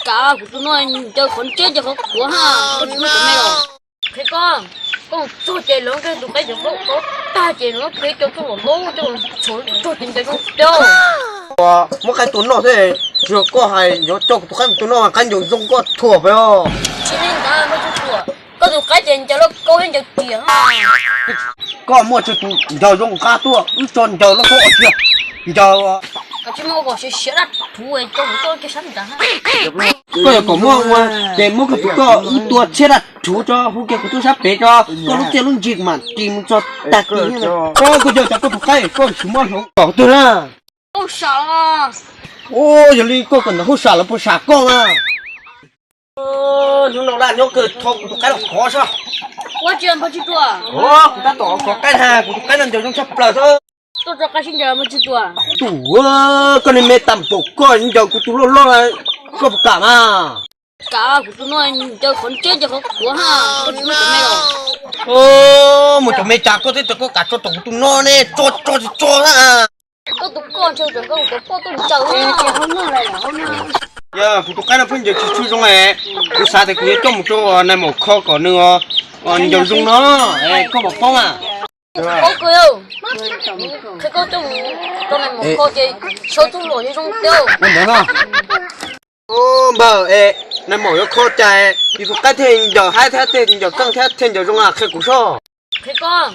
Kav kuv tus no, ncaws qhov ntsej ces qhov kuav ha, koj tsis muaj cov me los. Qhia koj, koj mus txog ces lawv nqe tus qaib cov plaub tag ces lawv peb cov txuj lom ntau coj los tshuav tsuag ces ncaws zoo tiag. Muab qaib tua noj thiab, tsis yog koj hais yuav coj kuv tus qaib mus tua noj, qaib ncaws zoo koj thuam peb os. Tsis li ntawd, koj tus qaib ces ncaws loj kaub thiab ncaws tias. Koj muaj tsawg tus ncaws zoo qab tuaj, wb tso ncaws loj kaub os, tsis yog ncaws. Koj tsis muaj ua kom siav siav dab rhuv, tso kuv txoj kiag sab nrad. Koj yog kom muaj ua, ces muab koj tus koj wb tua tshiab dab rhuv tso, hu kiag kuv tub sab pem tso, koj lub txiaj lub ntsig mam ris mus txog tag kis. Koj yog cov koj tus qaib, koj tsis muab hloov kom twg na. Yog li koj kawm ntawv hauj sam lawv puas sam koj na? Hnub no laj nyob kawg, tho kuv tus qaib los kov saib. Kuv tab tom kov qaib na, kuv tus qaib no ncaws zoo tshaj plaws xwb. Tus, koj niag me tag npaum koj ncaws kuv tus loj loj, koj puas kam mas? Kav kuv tus no, ncaws qhov ntsej ces qhov kuav ha, koj tsis muaj cov me los. Muaj cov me cas koj thiaj tias koj kam tso tom kuv tus no ne, tso tso tsis tso na. Koj tus koj ntshe tseem koj tus koj tuaj ncaws. Yog kuv tus qaib no pheej ncaws tsis tshua zoo es, kuv xav tias kuv yuav coj mus rau nais maum kho kom nws ncaws zoo no, koj puas paub mas? Qhia koj coj mus rau nais maum kho ces sawv txuj lom zoo tiag. Ua ntawd no. Npawg, nais maum yuav kho cas es tus qaib thiaj ncaws haib thiab thiaj ncaws keej thiab thiaj ncaws zoo, qhia kuv soj. Qhia koj,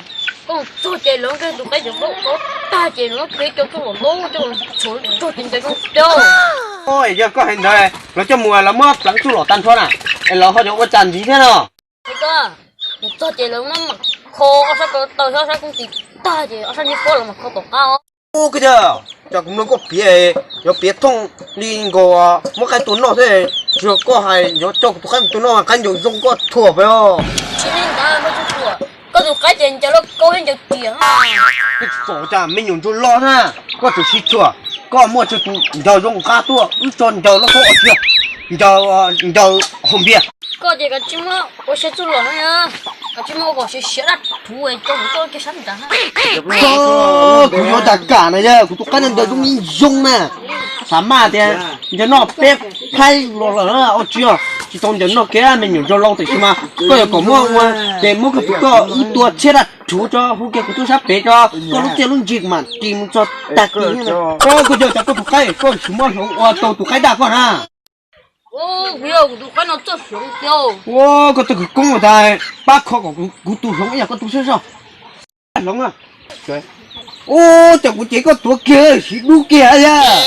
koj mus txog ces lawv nqe tus qaib cov plaub tag ces lawv peb cov txuj lom ntau coj los tshuav tsuag ces ncaws zoo tiag. Yog koj hais ntawd, lawv coj mus lawv muab pleev txuj lom tag nrho na, es lawv ho yuav ua cas ntxiv thiab no? Qhia koj, mus txog ces lawv muab mam kho ob sab ko taw thiab ob sab koob tis tag ces ob sab nyiaj pob los mam kho tom qab os. Koj yog, cov kuv mloog koj piav, yuav piav thooj li nkaus muab qaib tua noj thiab, tsis yog koj hais yuav coj kuv tus qaib mus tua noj, qaib ncaws zoo koj thuam peb os. Tsis li ntawd, koj tus qaib ces ncaws loj kaub thiab ncaws tias. Koj tsis txom cas me nyuam ntsuag loj na, koj tseem sib tshuam, koj muaj tsawg tus ncaws zoo qab tuaj, wb tso ncaws loj kaub os, tsis yog ncaws, ncaws haus npias. Koj ces kav tsij muab ua siav txuj lom na, kav tsij muab ua kom siav siav dab rhuv tso kuv txoj kiag sab nrad. Kuv yuav tas kam na yog kuv tus qaib no ncaws zoo li zoo na, xav maj tias ncaws noj peb phaib los lawm, ua tsis yog tsis tau ncaws noj kiag me nyuam ntsuag loj tiam sis mas koj yuav kom muab ua, ces muab koj tus koj wb tua tshiab dab rhuv tso, hu kiag kuv tub sab pem tso, koj lub txiaj lub ntsig mam ris mus txog tag kis. Koj yog cov koj tus qaib, koj tsis muab hloov ua tau tus qaib daj koj na. Ua, koj txawj khwv koob tas pab kho kom kuv tus hloov ib yam koj tus xwb soj. Hloov, ua cas kuv cev koj tuav kiag siv dub kiag yag.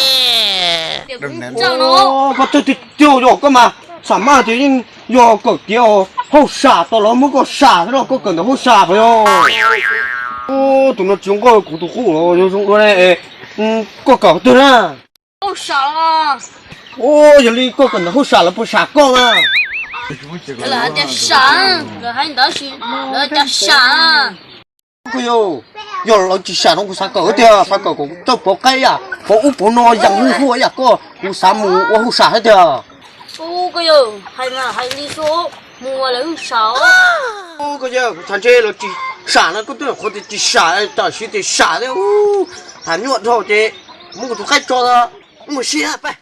Koj txawj tiag tiag yog koj mas, xam maj tias yeej yog kawm tiav hauj sam tau los muab koj sam xwb los koj kawm ntawm hauj sam puas yog? Tus no tsis zoo nkauj kuv tus qub los yog zoo dua ne, koj kawm twg na? Yog li koj kawm ntawm hauj sam lawv puas sam koj na? Lawv hais tias sam, lawv hais ntawd, lawv hais tias sam. Koj yog, yog lawv tsis sam no kuv xav kawm tiag, xav kawm kom txawj pov qaib yam, pov ub pov no yam hu hu yam koj, kuv xav mus ua hauj sam thiab tiag. Ub, koj yawg, hais mas hais li xwb, mus lawv yeej sam. Ub, koj yawg, kuv xav ntshe lawv tsis sam no koj twb qhuav tias tsis sam, tam sim tias sam thiab. Ub, tham nyuaj dhau ces muab kuv tus qaib tso, wb mus sib pab.